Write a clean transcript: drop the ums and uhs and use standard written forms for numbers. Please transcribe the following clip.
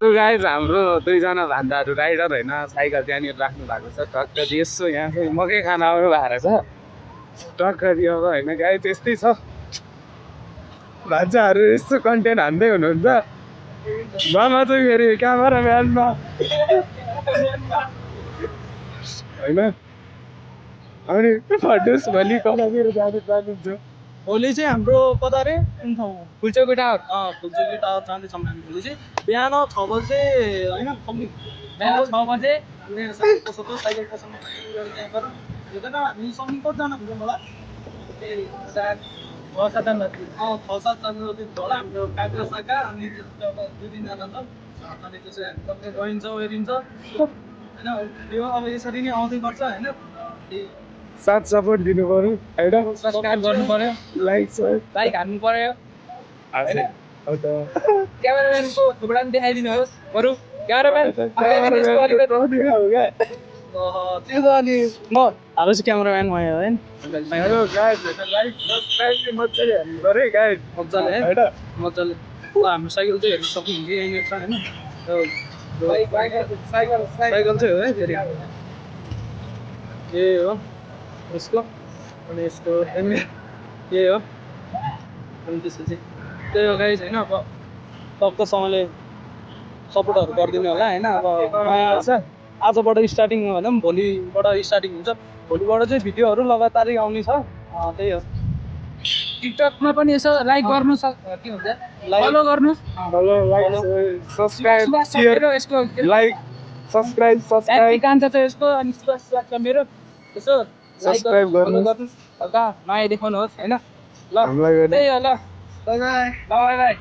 guys हाम्रो दुईजना भान्जाहरू rider होइन साइकल त्यहाँनिर राख्नु भएको छ टक्क यसो यहाँ चाहिँ मकै खाना आउनु भएको छ टक्क अब होइन गाइज त्यस्तै छ भान्जाहरू यस्तो कन्टेन्ट हान्दै हुनुहुन्छ मामा चाहिँ फेरि क्यामेराम्यानमा होइन अनि फटुस भोलि कतातिर जानु चाहनुहुन्छ भोलि चाहिँ हाम्रो कता रे कुन ठाउँ फुलचोकी टावर फुलचोकी टावर जाँदैछौँ हामी भोलि चाहिँ बिहान 6 बजे होइन बिहान 6 बजे साइकल पसलमा हेर्दैन हामी सँगै कतिजना हुन्छौँ होला 6-7जना जति होला हाम्रो काका साका अनि 2-3जना छ अनि त्यसै हामी सबै गइन्छ हेरिन्छ होइन यो अब यसरी नै आउँदै गर्छ होइन साथ सपोर्ट दिनु पर्यो होइन सब्सक्राइब गर्नु पर्यो लाइक हान्नु पर्यो क्यामेराम्यानको थुप्रा पनि देखाइदिनुहोस् बरु त्यो त अनि म हालो चाहिँ क्यामेराम्यान भयो है मजाले है मजाले ल हाम्रो साइकल चाहिँ हेर्नु सक्नुहुन्छ यहीँनिर छ होइन साइकल चाहिँ हो है फेरि ए हो यसको अनि यसको यही हो अनि त्यसपछि त्यही हो गाइस होइन अब सबैसँगले सपोर्टहरू गरिदिनु होला होइन अब नयाँ छ आजबाट स्टार्टिङ भन्दा पनि भोलिबाट स्टार्टिङ हुन्छ भोलिबाट चाहिँ भिडियोहरू लगातारै आउने छ त्यही हो टिकटकमा पनि यसो लाइक गर्नु के हुन्छ फलो गर्नु सब्सक्राइब कान्छ त यसको अनि सुवास मेरो यसो सब्सक्राइब गर्नु हल्का नयाँ देखाउनुहोस् होइन ल त्यही हो ल बाई बाई